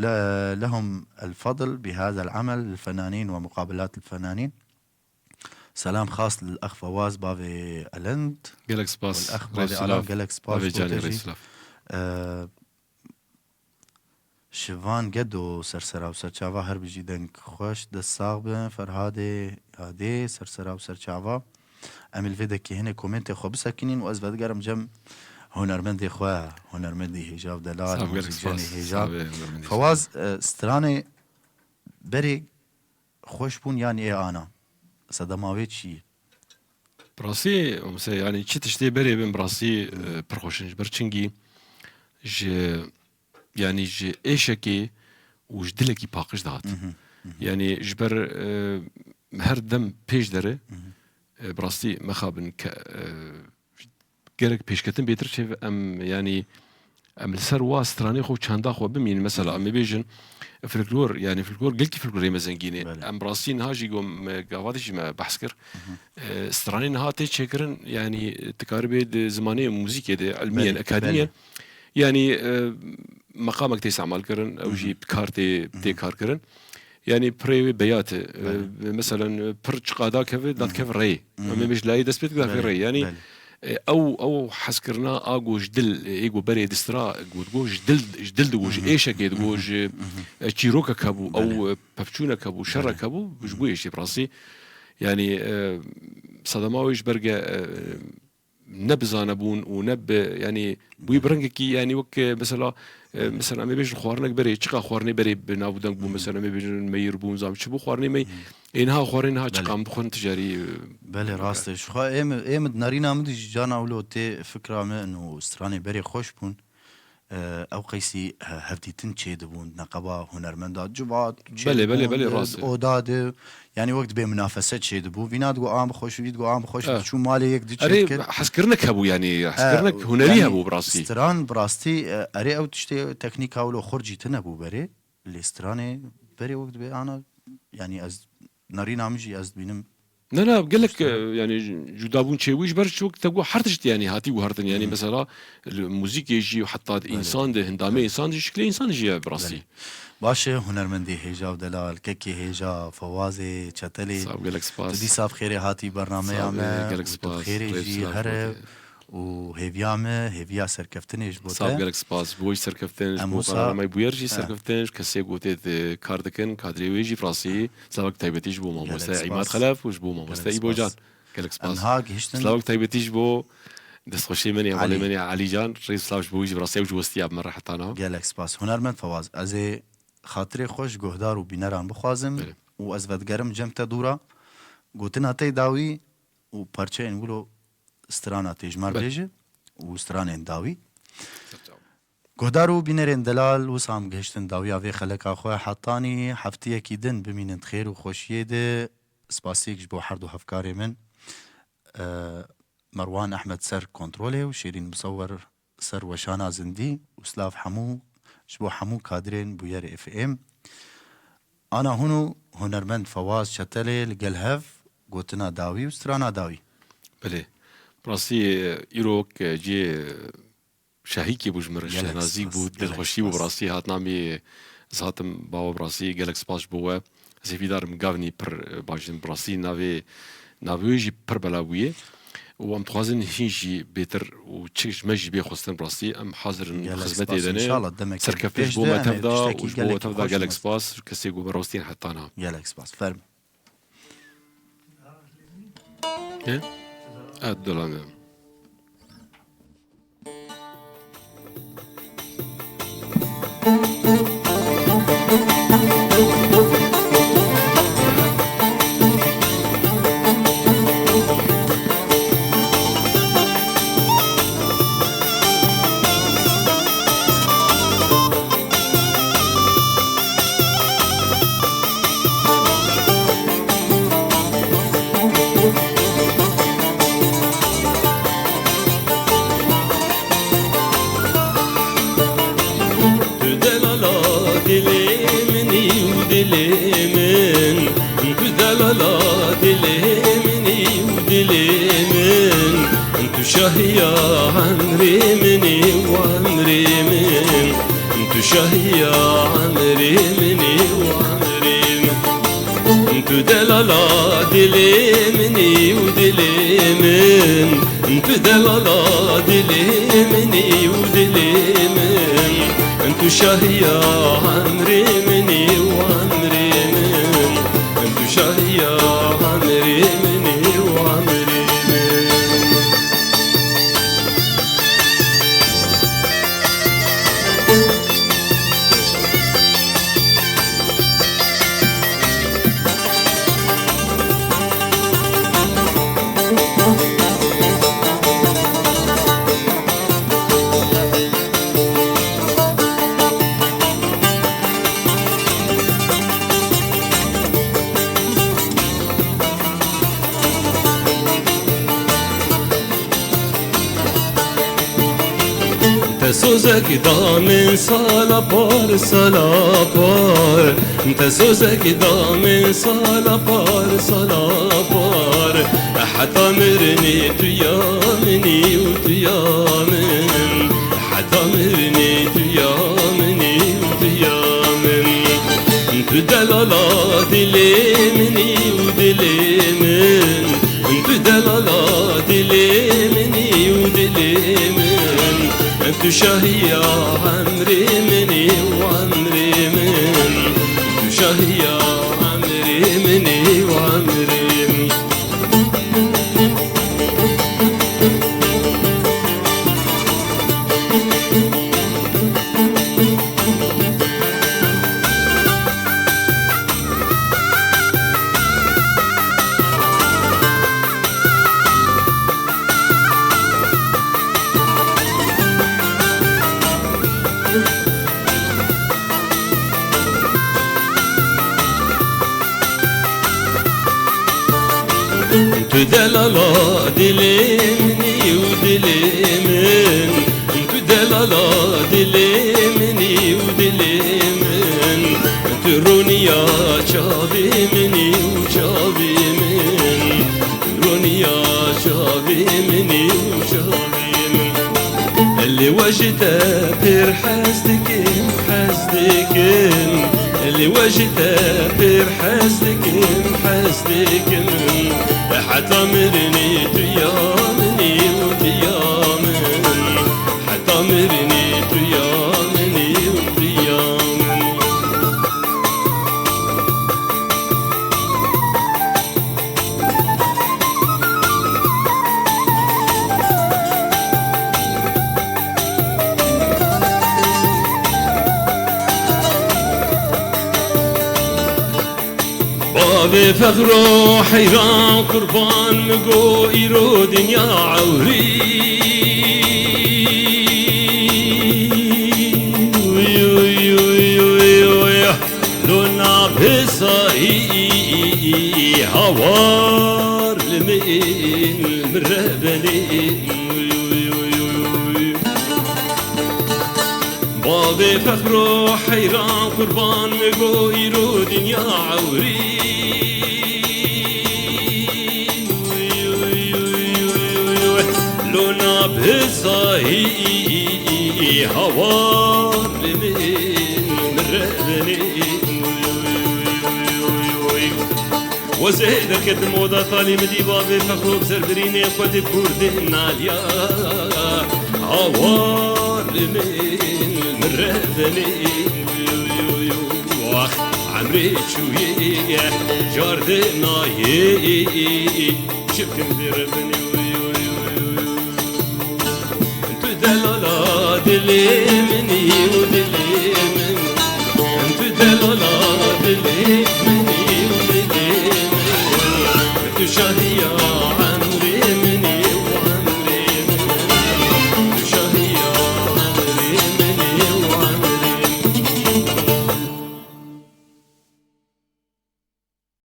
Le-, lehum el fadl bi hazel amel, el fenanîn ve muqabelat el fenanîn. Selam xas lil Ex Fewaz, bavê Elend. Gelek spas. Û el Ex bavê Alan, gelek spas. Bavê canê, rêz silav. Ee, Şivan Gedo, Sersera û Serçava, her bijî, deng xweş, dest sax bin. Ferhadê Yadê, Sersera û Serçava. Em ê li vê dekê hinê komentê xwe bisekinîn û ez vedigerim cem hunermendê xwe, hunermendî hêja û delal, muzîkjenê hêja. Fewaz, e, stranê berê xweş bûn yan ê ana? Sedema wê çi ye? Bi rastî, mesela, yani çi tiştê berê bin, bi rastî, e, pir xweş in. Ji ber çingî ji, yani ji êşekê û ji dilekî paqij dihat. Hı hı, hı hı. Yani ji ber, e, her dem pêş dere, Hı hı. e, bi rastî mexabin ke, e, gerek pêşketin bêtir çêv em, yani em li ser wa stranê xwe û çanda xwe bimînin. Mesela, Hı hı. em ê bêjin, folklor, yani folklor, gelkî folklorê me zengîn e. Belê. Em rastî niha jî got, me gava de jî me behs kir. Hı hı. E, stranê niha tê çêkirin, yani dikaribê di zimanê muzîkê de, ilmiyen, Belê, akademiyen, belê. yani, e, meqamek tê îstemal kirin, ew Hı hı. jî bi kar tê, Hı hı. tê kar kirin. Yani pirê wê beyat e. Belê. E, meselen, e, pir çiqa dakeve, Hı hı. datkeve rê. Hı hı. Em ê ji layê dest pê dike, dakeve Belê, rê. Yani, belê. e, ew, ew hezkirina a go ji dil, e, ê go berê distra, go, go ji dil, ji dil digo, ji Hı hı. êşekê digo, Hı hı. ji, Hı hı. e, çîrokek hebû, Belê. ew, e, pevçûnek hebû, Belê. şerek hebû, ji Hı hı. bo êşê bi rastî. Yani, e, sedema wê ji ber ge, e, ne bi zanebûn û ne bi, yani, bûyî bi Belê. rengekî, yani, wek, e, mesela, e, Belê. mesela, em ê bêjin xwarinek berê, çiqa xwarinê berê bi nav û deng bû, Hı hı. mesela, em ê bêjin meyir bûn, zam çi bû, xwarinê mey-, Hı hı. ê niha xwarin niha çiqa Belê. em bixwin ticarî, e, Belê, bike. rast e. Ji xwe ê min, ê min di nerîna min de jî cana wilo tê fikra min û stranê berê xweş bûn. E, ew qeysî he-, hevdîtin çêdibûn, neqeba hunermenda civat Belê, belê, çêdibûn, belê, di, rast e. di oda de, yani wek dibê minafese çêdibû. Vîna digo, "A bixweş", vî digo, "A bixweş", Eh. diçû malê yek di Erê, çêdikir. hezkirinek hebû, yani, Eh, hezkirinek hunerî yani, hebû bi rastî. stran bi rastî, e, erê ew tiştê teknîka wilo xurcî tine bû berê. Lê stranê berê wek dibê ana, yani ez nerîna min jî ez dibînim. Ne, ne, gelek, Mesela. e, yani, cudabûn çêbû ji ber çok te got her tişt, yani, hatî guhertin, yani, Hı. mesela, li muzîkê jî, heta Belê. însan de, hindamê Belê. însan de, şiklê însan jî ye bi rastî. Belê. Baş e, hunermendê hêja û delal, kekê hêja, Fewazê, Çetelê. Sağ ol, gelek spas. Tu dîsa bi xêrê hatî bernameya Sağ ol, me gelek û tu bi spas. xêrê Rêz jî silav here. Xwedê. û hêviya me, hêviya serkeftinê ji bo Sağ ol, te. gelek spas. Ji bo wî serkeftin, ji Em bo wisa, Panorama Bûyer jî eh. serkeftin, ji kesê ku tê di kar dikin, kadrê wê jî bi rastî silavek taybetî ji bo mamoste Gelek Îmad spas. Xelef û ji bo mamoste Gelek Îbo Can. spas. Gelek Em spas. ha gihiştin Silavek taybetî ji bo destxweşê min ê, hevalê Elî. min ê Elî Can. Rêz silav ji bo wî jî bi rastî ew ji westiya bi me re hetana. Gelek spas. Hunermend Fewaz, ez ê xatirê xwe ji guhdar û bîneran bixwazim Belê. û ez vedigerim cem te dûra. Gotina te dawî û parçeyên wilo strana tê ji me re Belê. bêje û stranên dawî. Serçav. Guhdar û bînerên delal, wisa em gihiştin dawiya vê xeleka xwe. Hetanî heftiyekî din bimînin di xêr û xweşiyê de. Spasiyek ji bo her du hevkarê min. E, Merwan Ehmed ser kontrolê û Şêrîn Musewwer ser weşana zindî û silav hemû ji bo hemû kadrên Bûyer F M. Ana hûn û hunermend Fewaz Çetelê li gel hev gotina dawî û strana dawî. Belê. Bi rastî, îro wek cihê şahîkê bû ji min re, Gelek şehnazî spas, bû, gelek dilxweşî bû, bi spas. rastî hatina me ez hatim bawe, bi rastî gelek spas ji bo we. Ez hêvîdar im gavnî pir, e, baş in, bi rastî navê, navê wê jî pir bela bûye. Û em dixwazin hîn jî bêtir û çi ji me jî bê xwestin, bi rastî em hazir in xizmetê de ne. Serkeftin ji bo me tev da û ji bo we tev da gelek spas, kesê ku me rastîn heta niha. Gelek spas. Ferm. He? Evet, dolanıyorum. Tu delala dilê min î û dilê min. Tu delala dilê min î û dilê min. Tu şahiya emrê min î û emrê min. Tu şahiya emrê min î û emrê min. Tu delala dilê min î û dilê min. Tu delala dilê min î û dilê min. Tu şahiya emrê min î û emrê min. Tu şahiya emrê min î û emrê min. Te sozek da min sala par, sala par. Te sozek da min sala par, sala par. Heta mirinê tu ya min î û tu ya min. Heta mirinê tu ya min î û tu ya min. Tu delala dilê min î û dilê min. Tu delala dilê min î û dilê min. Tu şahiya emrê min î û emrê min. Tu şahiya emrê min î û emrê min. Tu delala dilê min î û dilê min. Tu delala dilê min î û dilê min. Tu rûniya çavê min î û çavê min. Roniya çavê min î û çavê min. Lê we ji te pir hez dikim, hez dikim. Lê we ji te pir hez dikim, hez dikim. Heta mirinê tu ya min î û tu ya min. Heta mirinê tu ya min î û tu ya min. Bavê Fexro heyran qurban min got îro dinya ewrî. Uy, uy, uy, uy, uy. Lo napêsayî hawar li min, min re benê. Bavê Fexro heyran qurban min got îro dinya ewrî. Lo napêsayî hawar li min, min re benê. Wezê derketim oda xalî min dî bavê fexro bi ser birînê xwe di kurdê naliya. Hawar li min, min revenê. Wax emrê çûyê, cardê nayê. Çi bikim vê revenê. Tu delala dilê min î û dilê min. Tu delala dilê min